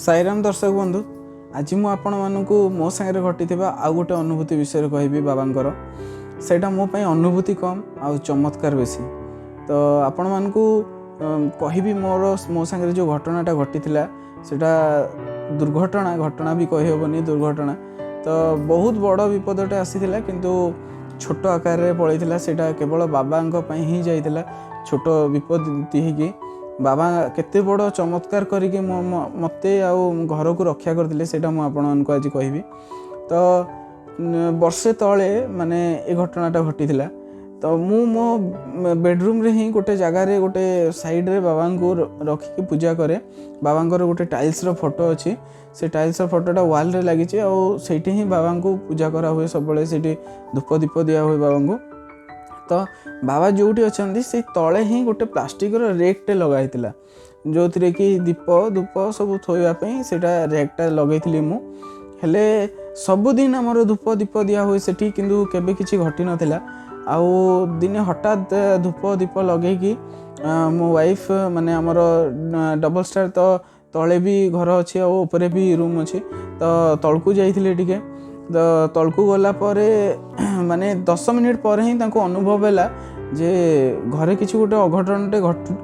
ସାଇରାମ ଦର୍ଶକ ବନ୍ଧୁ, ଆଜି ମୁଁ ଆପଣମାନଙ୍କୁ ମୋ ସାଙ୍ଗରେ ଘଟିଥିବା ଆଉ ଗୋଟେ ଅନୁଭୂତି ବିଷୟରେ କହିବି ବାବାଙ୍କର। ସେଇଟା ମୋ ପାଇଁ ଅନୁଭୂତି କମ୍ ଆଉ ଚମତ୍କାର ବେଶୀ। ତ ଆପଣମାନଙ୍କୁ କହିବି ମୋର ମୋ ସାଙ୍ଗରେ ଯେଉଁ ଘଟଣାଟା ଘଟିଥିଲା, ସେଇଟା ଦୁର୍ଘଟଣା, ଘଟଣା ବି କହିହେବନି, ଦୁର୍ଘଟଣା। ତ ବହୁତ ବଡ଼ ବିପଦଟେ ଆସିଥିଲା, କିନ୍ତୁ ଛୋଟ ଆକାରରେ ପଳେଇଥିଲା। ସେଇଟା କେବଳ ବାବାଙ୍କ ପାଇଁ ହିଁ ଯାଇଥିଲା। ଛୋଟ ବିପଦ ହେଇକି ବାବା କେତେ ବଡ଼ ଚମତ୍କାର କରିକି ମୋତେ ଆଉ ଘରକୁ ରକ୍ଷା କରିଥିଲେ, ସେଇଟା ମୁଁ ଆପଣମାନଙ୍କୁ ଆଜି କହିବି। ତ ବର୍ଷେ ତଳେ ମାନେ ଏ ଘଟଣାଟା ଘଟିଥିଲା। ତ ମୁଁ ମୋ ବେଡ଼ରୁମ୍ରେ ହିଁ ଗୋଟେ ଜାଗାରେ, ଗୋଟେ ସାଇଡ଼୍ରେ ବାବାଙ୍କୁ ରଖିକି ପୂଜା କରେ। ବାବାଙ୍କର ଗୋଟେ ଟାଇଲ୍ସର ଫଟୋ ଅଛି। ସେ ଟାଇଲ୍ସର ଫଟୋଟା ୱାଲ୍ରେ ଲାଗିଛି ଆଉ ସେଇଠି ହିଁ ବାବାଙ୍କୁ ପୂଜା କରାହୁଏ ସବୁବେଳେ। ସେଇଠି ଧୂପ ଦୀପ ଦିଆ ହୁଏ ବାବାଙ୍କୁ। ତ ବାବା ଯେଉଁଠି ଅଛନ୍ତି, ସେଇ ତଳେ ହିଁ ଗୋଟେ ପ୍ଲାଷ୍ଟିକ୍ର ରେକ୍ଟେ ଲଗା ହେଇଥିଲା, ଯେଉଁଥିରେ କି ଦୀପ ଧୂପ ସବୁ ଥୋଇବା ପାଇଁ ସେଇଟା ରେକ୍ଟା ଲଗେଇଥିଲି ମୁଁ। ହେଲେ ସବୁଦିନ ଆମର ଧୂପ ଦୀପ ଦିଆ ହୁଏ ସେଠି, କିନ୍ତୁ କେବେ କିଛି ଘଟିନଥିଲା। ଆଉ ଦିନେ ହଠାତ୍ ଧୂପ ଦୀପ ଲଗେଇକି ମୋ ୱାଇଫ୍, ମାନେ ଆମର ଡବଲ୍ ଷ୍ଟାର, ତ ତଳେ ବି ଘର ଅଛି ଆଉ ଉପରେ ବି ରୁମ୍ ଅଛି, ତ ତଳକୁ ଯାଇଥିଲେ ଟିକେ। ତ ତଳକୁ ଗଲା ପରେ ମାନେ 10 ମିନିଟ୍ ପରେ ହିଁ ତାଙ୍କୁ ଅନୁଭବ ହେଲା ଯେ ଘରେ କିଛି ଗୋଟେ ଅଘଟଣଟେ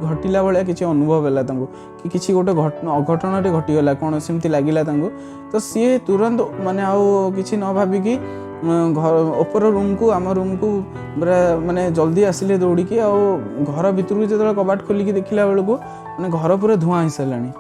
ଘଟିଲା ଭଳିଆ କିଛି ଅନୁଭବ ହେଲା ତାଙ୍କୁ, କି କିଛି ଗୋଟେ ଅଘଟଣଟେ ଘଟିଗଲା କ'ଣ, ସେମିତି ଲାଗିଲା ତାଙ୍କୁ। ତ ସିଏ ତୁରନ୍ତ ମାନେ ଆଉ କିଛି ନ ଭାବିକି ଘର ଉପର ରୁମ୍କୁ, ଆମ ରୁମ୍କୁ ପୁରା ମାନେ ଜଲ୍ଦି ଆସିଲେ ଦୌଡ଼ିକି। ଆଉ ଘର ଭିତରକୁ ଯେତେବେଳେ କବାଟ ଖୋଲିକି ଦେଖିଲା ବେଳକୁ ମାନେ ଘର ପୁରା ଧୂଆଁ ହେଇସାରିଲାଣି।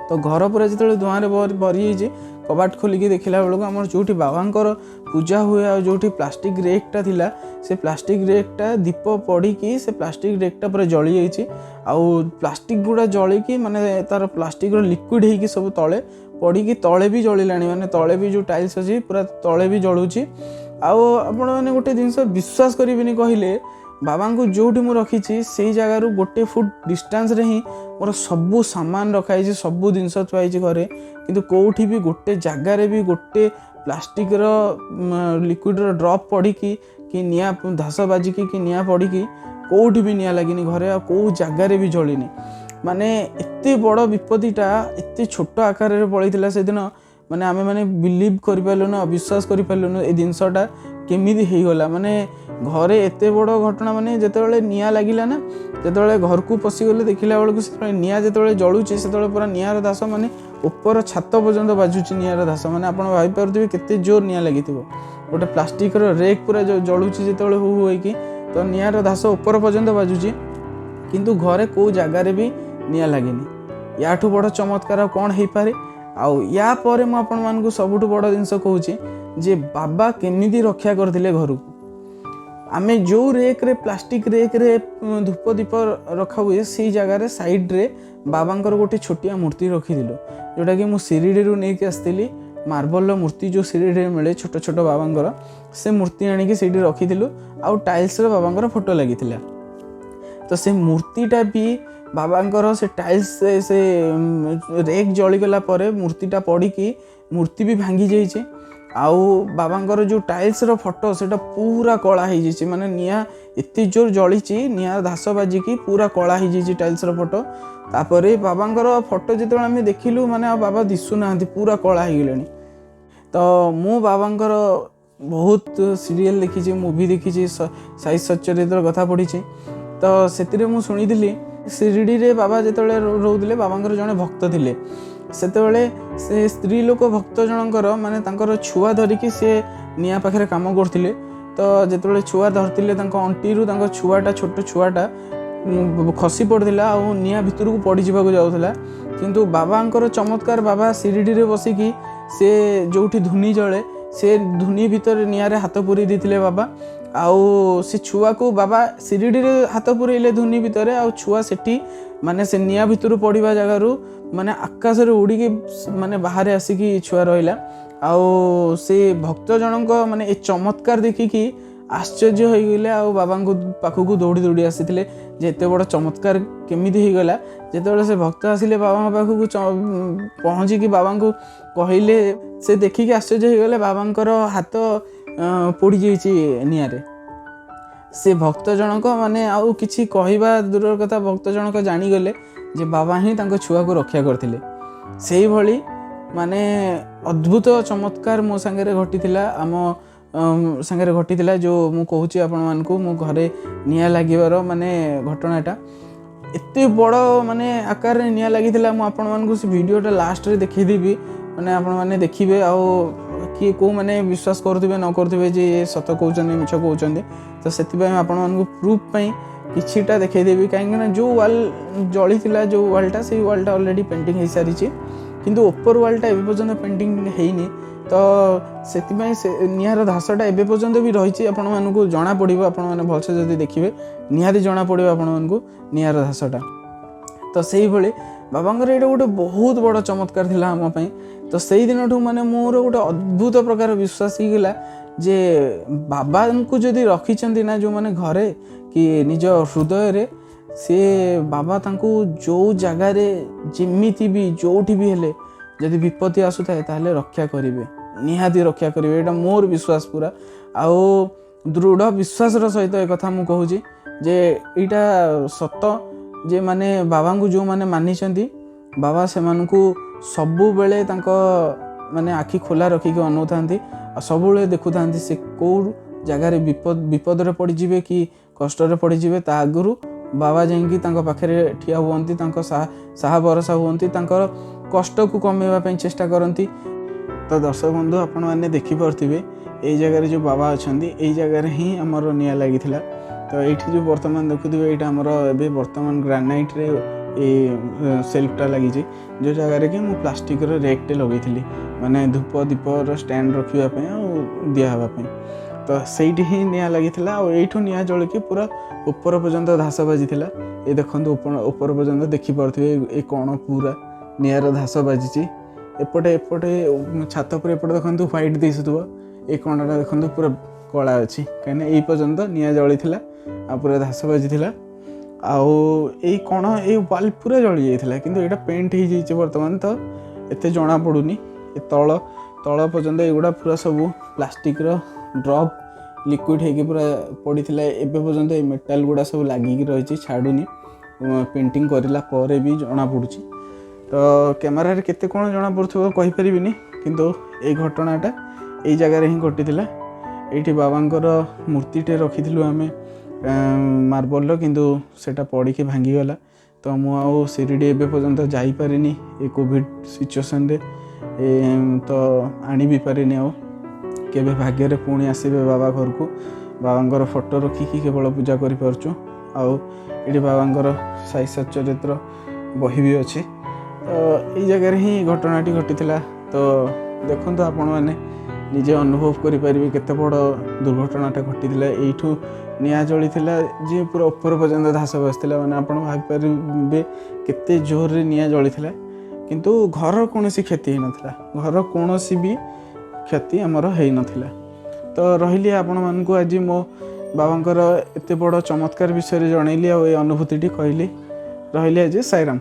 ତ ଘର ପୁରା ଯେତେବେଳେ ଧୂଆଁରେ ଭରି ହେଇଛି, କବାଟ ଖୋଲିକି ଦେଖିଲା ବେଳକୁ ଆମର ଯେଉଁଠି ବାବାଙ୍କର ପୂଜା ହୁଏ ଆଉ ଯେଉଁଠି ପ୍ଲାଷ୍ଟିକ୍ ରେକ୍ଟା ଥିଲା, ସେ ପ୍ଲାଷ୍ଟିକ୍ ରେକ୍ଟା ଦୀପ ପଡ଼ିକି ସେ ପ୍ଲାଷ୍ଟିକ୍ ରେକ୍ଟା ପୁରା ଜଳିଯାଇଛି। ଆଉ ପ୍ଲାଷ୍ଟିକ୍ ଗୁଡ଼ା ଜଳିକି ମାନେ ତାର ପ୍ଲାଷ୍ଟିକ୍ର ଲିକ୍ୱିଡ଼ ହେଇକି ସବୁ ତଳେ ପଡ଼ିକି ତଳେ ବି ଜଳିଲାଣି। ମାନେ ତଳେ ବି ଯେଉଁ ଟାଇଲ୍ସ ଅଛି, ପୁରା ତଳେ ବି ଜଳୁଛି। ଆଉ ଆପଣମାନେ ଗୋଟେ ଜିନିଷ ବିଶ୍ୱାସ କରିବେନି କହିଲେ, ବାବାଙ୍କୁ ଯେଉଁଠି ମୁଁ ରଖିଛି, ସେଇ ଜାଗାରୁ ଗୋଟେ ଫୁଟ ଡିଷ୍ଟାନ୍ସରେ ହିଁ ମୋର ସବୁ ସାମାନ ରଖାହେଇଛି, ସବୁ ଜିନିଷ ଥୁଆ ହେଇଛି ଘରେ। କିନ୍ତୁ କେଉଁଠି ବି ଗୋଟେ ଜାଗାରେ ବି ଗୋଟେ ପ୍ଲାଷ୍ଟିକ୍ର ଲିକ୍ୱିଡ଼ର ଡ୍ରପ୍ ପଡ଼ିକି କି ନିଆଁ ଧାସ ବାଜିକି କି ନିଆଁ ପଡ଼ିକି କେଉଁଠି ବି ନିଆଁ ଲାଗିନି ଘରେ, ଆଉ କେଉଁ ଜାଗାରେ ବି ଜଳିନି। ମାନେ ଏତେ ବଡ଼ ବିପତ୍ତିଟା ଏତେ ଛୋଟ ଆକାରରେ ପଳେଇଥିଲା ସେଦିନ। ମାନେ ଆମେ ମାନେ ବିଲିଭ୍ କରିପାରିଲୁନୁ ଆଉ ବିଶ୍ୱାସ କରିପାରିଲୁନୁ, ଏ ଜିନିଷଟା କେମିତି ହେଇଗଲା। ମାନେ ଘରେ ଏତେ ବଡ଼ ଘଟଣା, ମାନେ ଯେତେବେଳେ ନିଆଁ ଲାଗିଲା ନା, ଯେତେବେଳେ ଘରକୁ ପଶିଗଲେ, ଦେଖିଲା ବେଳକୁ ସେତେବେଳେ ନିଆଁ ଯେତେବେଳେ ଜଳୁଛି, ସେତେବେଳେ ପୁରା ନିଆଁର ଧାସ ମାନେ ଉପର ଛାତ ପର୍ଯ୍ୟନ୍ତ ବାଜୁଛି ନିଆଁର ଧାସ। ମାନେ ଆପଣ ଭାବିପାରୁଥିବେ କେତେ ଜୋର ନିଆଁ ଲାଗିଥିବ। ଗୋଟେ ପ୍ଲାଷ୍ଟିକ୍ର ରେକ୍ ପୁରା ଜଳୁଛି ଯେତେବେଳେ ହୁ ହୁ ହେଇକି, ତ ନିଆଁର ଧାସ ଉପର ପର୍ଯ୍ୟନ୍ତ ବାଜୁଛି, କିନ୍ତୁ ଘରେ କେଉଁ ଜାଗାରେ ବି ନିଆଁ ଲାଗିନି। ୟାଠୁ ବଡ଼ ଚମତ୍କାର ଆଉ କ'ଣ ହେଇପାରେ? ଆଉ ୟା ପରେ ମୁଁ ଆପଣମାନଙ୍କୁ ସବୁଠୁ ବଡ଼ ଜିନିଷ କହୁଛି ଯେ ବାବା କେମିତି ରକ୍ଷା କରିଥିଲେ ଘରକୁ। ଆମେ ଯେଉଁ ରେକ୍ରେ, ପ୍ଲାଷ୍ଟିକ୍ ରେକ୍ରେ ଧୂପ ଦୀପ ରଖା ହୁଏ, ସେଇ ଜାଗାରେ ସାଇଡ଼୍ରେ ବାବାଙ୍କର ଗୋଟେ ଛୋଟିଆ ମୂର୍ତ୍ତି ରଖିଥିଲୁ, ଯେଉଁଟାକି ମୁଁ ଶିରିଡ଼ିରୁ ନେଇକି ଆସିଥିଲି। ମାର୍ବଲର ମୂର୍ତ୍ତି ଯେଉଁ ଶିରିଡ଼ିରେ ମିଳେ, ଛୋଟ ଛୋଟ ବାବାଙ୍କର, ସେ ମୂର୍ତ୍ତି ଆଣିକି ସେଇଠି ରଖିଥିଲୁ। ଆଉ ଟାଇଲ୍ସର ବାବାଙ୍କର ଫଟୋ ଲାଗିଥିଲା। ତ ସେ ମୂର୍ତ୍ତିଟା ବି ବାବାଙ୍କର ସେ ଟାଇଲ୍ସ, ସେ ରେକ୍ ଜଳିଗଲା ପରେ ମୂର୍ତ୍ତିଟା ପଡ଼ିକି ମୂର୍ତ୍ତି ବି ଭାଙ୍ଗି ଯାଇଛି। ଆଉ ବାବାଙ୍କର ଯେଉଁ ଟାଇଲ୍ସର ଫଟୋ, ସେଇଟା ପୁରା କଳା ହେଇଯାଇଛି। ମାନେ ନିଆଁ ଏତେ ଜୋର ଜଳିଛି, ନିଆଁ ଧାସ ବାଜିକି ପୁରା କଳା ହେଇଯାଇଛି ଟାଇଲ୍ସର ଫଟୋ। ତାପରେ ବାବାଙ୍କର ଫଟୋ ଯେତେବେଳେ ଆମେ ଦେଖିଲୁ, ମାନେ ଆଉ ବାବା ଦିଶୁନାହାନ୍ତି, ପୁରା କଳା ହେଇଗଲେଣି। ତ ମୁଁ ବାବାଙ୍କର ବହୁତ ସିରିଏଲ୍ ଦେଖିଛି, ମୁଭି ଦେଖିଛି, ସାଇ ସଚରିତ୍ର କଥା ପଢ଼ିଛି। ତ ସେଥିରେ ମୁଁ ଶୁଣିଥିଲି, ଶିରିଡ଼ିରେ ବାବା ଯେତେବେଳେ ରହୁଥିଲେ, ବାବାଙ୍କର ଜଣେ ଭକ୍ତ ଥିଲେ। ସେତେବେଳେ ସେ ସ୍ତ୍ରୀ ଲୋକ ଭକ୍ତ ଜଣଙ୍କର ମାନେ ତାଙ୍କର ଛୁଆ ଧରିକି ସେ ନିଆଁ ପାଖରେ କାମ କରୁଥିଲେ। ତ ଯେତେବେଳେ ଛୁଆ ଧରିଥିଲେ, ତାଙ୍କ ଅଣ୍ଟିରୁ ତାଙ୍କ ଛୁଆଟା, ଛୋଟ ଛୁଆଟା ଖସି ପଡ଼ିଥିଲା ଆଉ ନିଆଁ ଭିତରକୁ ପଡ଼ିଯିବାକୁ ଯାଉଥିଲା। କିନ୍ତୁ ବାବାଙ୍କର ଚମତ୍କାର, ବାବା ଶିରିଡ଼ିରେ ବସିକି ସେ ଯେଉଁଠି ଧୁନି ଜଳେ, ସେ ଧୁନି ଭିତରେ ନିଆଁରେ ହାତ ପୁରେଇ ଦେଇଥିଲେ ବାବା। ଆଉ ସେ ଛୁଆକୁ ବାବା ଶିରିଡ଼ିରେ ହାତ ପୁରେଇଲେ ଧୁନି ଭିତରେ, ଆଉ ଛୁଆ ସେଠି ମାନେ ସେ ନିଆଁ ଭିତରୁ ପଡ଼ିବା ଜାଗାରୁ ମାନେ ଆକାଶରେ ଉଡ଼ିକି ମାନେ ବାହାରେ ଆସିକି ଛୁଆ ରହିଲା। ଆଉ ସେ ଭକ୍ତ ଜଣଙ୍କ ମାନେ ଏ ଚମତ୍କାର ଦେଖିକି ଆଶ୍ଚର୍ଯ୍ୟ ହେଇଗଲେ ଆଉ ବାବାଙ୍କୁ ପାଖକୁ ଦୌଡ଼ି ଦୌଡ଼ି ଆସିଥିଲେ ଯେ ଏତେ ବଡ଼ ଚମତ୍କାର କେମିତି ହେଇଗଲା। ଯେତେବେଳେ ସେ ଭକ୍ତ ଆସିଲେ, ବାବାଙ୍କ ପାଖକୁ ପହଞ୍ଚିକି ବାବାଙ୍କୁ କହିଲେ, ସେ ଦେଖିକି ଆଶ୍ଚର୍ଯ୍ୟ ହେଇଗଲେ, ବାବାଙ୍କର ହାତ ପୋଡ଼ି ଯାଇଛି ନିଆଁରେ। ସେ ଭକ୍ତ ଜଣକ ମାନେ ଆଉ କିଛି କହିବା ଦୂରର କଥା, ଭକ୍ତ ଜଣକ ଜାଣିଗଲେ ଯେ ବାବା ହିଁ ତାଙ୍କ ଛୁଆକୁ ରକ୍ଷା କରିଥିଲେ। ସେଇଭଳି ମାନେ ଅଦ୍ଭୁତ ଚମତ୍କାର ମୋ ସାଙ୍ଗରେ ଘଟିଥିଲା, ଆମ ସାଙ୍ଗରେ ଘଟିଥିଲା, ଯେଉଁ ମୁଁ କହୁଛି ଆପଣମାନଙ୍କୁ। ମୋ ଘରେ ନିଆଁ ଲାଗିବାର ମାନେ ଘଟଣାଟା ଏତେ ବଡ଼ ମାନେ ଆକାରରେ ନିଆଁ ଲାଗିଥିଲା। ମୁଁ ଆପଣମାନଙ୍କୁ ସେ ଭିଡ଼ିଓଟା ଲାଷ୍ଟରେ ଦେଖେଇଦେବି, ମାନେ ଆପଣମାନେ ଦେଖିବେ ଆଉ କିଏ କେଉଁମାନେ ବିଶ୍ୱାସ କରୁଥିବେ ନ କରୁଥିବେ ଯେ ଏ ସତ କହୁଛନ୍ତି ମିଛ କହୁଛନ୍ତି। ତ ସେଥିପାଇଁ ଆପଣମାନଙ୍କୁ ପ୍ରୁଫ୍ ପାଇଁ କିଛିଟା ଦେଖେଇଦେବି, କାହିଁକିନା ଯେଉଁ ୱାଲ୍ ଜଳିଥିଲା, ଯେଉଁ ୱାଲ୍ଟା, ସେଇ ୱାଲ୍ଟା ଅଲରେଡ଼ି ପେଣ୍ଟିଂ ହେଇସାରିଛି, କିନ୍ତୁ ଉପର ୱାଲ୍ଟା ଏବେ ପର୍ଯ୍ୟନ୍ତ ପେଣ୍ଟିଂ ହେଇନି। ତ ସେଥିପାଇଁ ସେ ନିଆଁର ଧାସଟା ଏବେ ପର୍ଯ୍ୟନ୍ତ ବି ରହିଛି। ଆପଣମାନଙ୍କୁ ଜଣାପଡ଼ିବ, ଆପଣମାନେ ଭଲସେ ଯଦି ଦେଖିବେ ନିହାତି ଜଣାପଡ଼ିବ ଆପଣମାନଙ୍କୁ ନିଆଁର ଧାସଟା। ତ ସେଇଭଳି ବାବାଙ୍କର ଏଇଟା ଗୋଟେ ବହୁତ ବଡ଼ ଚମତ୍କାର ଥିଲା ଆମ ପାଇଁ। ତ ସେଇ ଦିନଠୁ ମାନେ ମୋର ଗୋଟେ ଅଦ୍ଭୁତ ପ୍ରକାର ବିଶ୍ୱାସ ହେଇଗଲା ଯେ ବାବାଙ୍କୁ ଯଦି ରଖିଛନ୍ତି ନା ଯେଉଁମାନେ ଘରେ କି ନିଜ ହୃଦୟରେ, ସେ ବାବା ତାଙ୍କୁ ଯେଉଁ ଜାଗାରେ ଯେମିତି ବି ଯେଉଁଠି ବି ହେଲେ ଯଦି ବିପତ୍ତି ଆସୁଥାଏ ତାହେଲେ ରକ୍ଷା କରିବେ, ନିହାତି ରକ୍ଷା କରିବେ। ଏଇଟା ମୋର ବିଶ୍ୱାସ ପୁରା, ଆଉ ଦୃଢ଼ ବିଶ୍ୱାସର ସହିତ ଏକଥା ମୁଁ କହୁଛି ଯେ ଏଇଟା ସତ ଯେ ମାନେ ବାବାଙ୍କୁ ଯେଉଁମାନେ ମାନିଛନ୍ତି, ବାବା ସେମାନଙ୍କୁ ସବୁବେଳେ ତାଙ୍କ ମାନେ ଆଖି ଖୋଲା ରଖିକି ଅନଉଥାନ୍ତି ଆଉ ସବୁବେଳେ ଦେଖୁଥାନ୍ତି ସେ କେଉଁ ଜାଗାରେ ବିପଦରେ ପଡ଼ିଯିବେ କି କଷ୍ଟରେ ପଡ଼ିଯିବେ, ତା ଆଗରୁ ବାବା ଯାଇକି ତାଙ୍କ ପାଖରେ ଠିଆ ହୁଅନ୍ତି, ତାଙ୍କ ସାହା ଭରସା ହୁଅନ୍ତି, ତାଙ୍କର କଷ୍ଟକୁ କମେଇବା ପାଇଁ ଚେଷ୍ଟା କରନ୍ତି। ତ ଦର୍ଶକ ବନ୍ଧୁ, ଆପଣମାନେ ଦେଖିପାରୁଥିବେ ଏଇ ଜାଗାରେ ଯେଉଁ ବାବା ଅଛନ୍ତି, ଏଇ ଜାଗାରେ ହିଁ ଆମର ନିଆଁ ଲାଗିଥିଲା। ତ ଏଇଠି ଯେଉଁ ବର୍ତ୍ତମାନ ଦେଖୁଥିବେ, ଏଇଟା ଆମର ଏବେ ବର୍ତ୍ତମାନ ଗ୍ରାନାଇଟ୍ରେ ଏଇ ସେଲ୍ଫଟା ଲାଗିଛି, ଯେଉଁ ଜାଗାରେ କି ମୁଁ ପ୍ଲାଷ୍ଟିକ୍ର ରେକ୍ଟେ ଲଗେଇଥିଲି, ମାନେ ଧୂପ ଦୀପର ଷ୍ଟାଣ୍ଡ ରଖିବା ପାଇଁ ଆଉ ଦିଆ ହେବା ପାଇଁ। ତ ସେଇଠି ହିଁ ନିଆଁ ଲାଗିଥିଲା, ଆଉ ଏଇଠୁ ନିଆଁ ଜଳିକି ପୁରା ଉପର ପର୍ଯ୍ୟନ୍ତ ଧାସ ବାଜିଥିଲା। ଏ ଦେଖନ୍ତୁ, ଉପର ପର୍ଯ୍ୟନ୍ତ ଦେଖିପାରୁଥିବେ, ଏ କଣ ପୁରା ନିଆଁର ଧାସ ବାଜିଛି। ଏପଟେ ଏପଟେ ଛାତ ଉପରେ ଏପଟେ ଦେଖନ୍ତୁ ହ୍ୱାଇଟ୍ ଦିଶୁଥିବ, ଏ କଣଟା ଦେଖନ୍ତୁ ପୁରା କଳା ଅଛି, କାହିଁକିନା ଏଇ ପର୍ଯ୍ୟନ୍ତ ନିଆଁ ଜଳିଥିଲା ଆଉ ପୁରା ଧାସ ବାଜିଥିଲା। ଆଉ ଏଇ କଣ ଏଇ ୱାଲ୍ ପୁରା ଜଳି ଯାଇଥିଲା, କିନ୍ତୁ ଏଇଟା ପେଣ୍ଟ ହେଇଯାଇଛି ବର୍ତ୍ତମାନ, ତ ଏତେ ଜଣା ପଡ଼ୁନି। ଏ ତଳ ପର୍ଯ୍ୟନ୍ତ ଏଗୁଡ଼ା ପୁରା ସବୁ ପ୍ଲାଷ୍ଟିକ୍ର ଡ୍ରପ୍ ଲିକ୍ୱିଡ଼ ହେଇକି ପୁରା ପଡ଼ିଥିଲା। ଏବେ ପର୍ଯ୍ୟନ୍ତ ଏଇ ମେଟାଲ ଗୁଡ଼ା ସବୁ ଲାଗିକି ରହିଛି, ଛାଡ଼ୁନି, ପେଣ୍ଟିଂ କରିଲା ପରେ ବି ଜଣାପଡ଼ୁଛି। ତ କ୍ୟାମେରାରେ କେତେ କ'ଣ ଜଣାପଡ଼ୁଥିବ କହିପାରିବିନି, କିନ୍ତୁ ଏଇ ଘଟଣାଟା ଏଇ ଜାଗାରେ ହିଁ ଘଟିଥିଲା। ଏଇଠି ବାବାଙ୍କର ମୂର୍ତ୍ତିଟେ ରଖିଥିଲୁ ଆମେ ମାର୍ବଲର, କିନ୍ତୁ ସେଇଟା ପଡ଼ିକି ଭାଙ୍ଗିଗଲା। ତ ମୁଁ ଆଉ ଶିରିଡ଼ି ଏବେ ପର୍ଯ୍ୟନ୍ତ ଯାଇପାରିନି ଏ କୋଭିଡ଼ ସିଚୁଏସନରେ, ତ ଆଣି ବି ପାରିନି ଆଉ। କେବେ ଭାଗ୍ୟରେ ପୁଣି ଆସିବେ ବାବା ଘରକୁ, ବାବାଙ୍କର ଫଟୋ ରଖିକି କେବଳ ପୂଜା କରିପାରୁଛୁ। ଆଉ ଏଠି ବାବାଙ୍କର ସାଇ ସଚ୍ଚରିତ୍ର ବହି ବି ଅଛି। ତ ଏଇ ଜାଗାରେ ହିଁ ଘଟଣାଟି ଘଟିଥିଲା। ତ ଦେଖନ୍ତୁ, ଆପଣମାନେ ନିଜେ ଅନୁଭବ କରିପାରିବେ କେତେ ବଡ଼ ଦୁର୍ଘଟଣାଟା ଘଟିଥିଲା। ଏଇଠୁ ନିଆଁ ଜଳିଥିଲା ଯେ ପୁରା ଉପର ପର୍ଯ୍ୟନ୍ତ ଧାସ ବସିଥିଲା, ମାନେ ଆପଣ ଭାବିପାରିବେ କେତେ ଜୋରରେ ନିଆଁ ଜଳିଥିଲା। କିନ୍ତୁ ଘରର କୌଣସି କ୍ଷତି ହେଇନଥିଲା, ଘରର କୌଣସି ବି କ୍ଷତି ଆମର ହେଇନଥିଲା। ତ ରହିଲି, ଆପଣମାନଙ୍କୁ ଆଜି ମୋ ବାବାଙ୍କର ଏତେ ବଡ଼ ଚମତ୍କାର ବିଷୟରେ ଜଣେଇଲି ଆଉ ଏ ଅନୁଭୂତିଟି କହିଲି। ରହିଲି ଆଜି, ସାଇରାମ।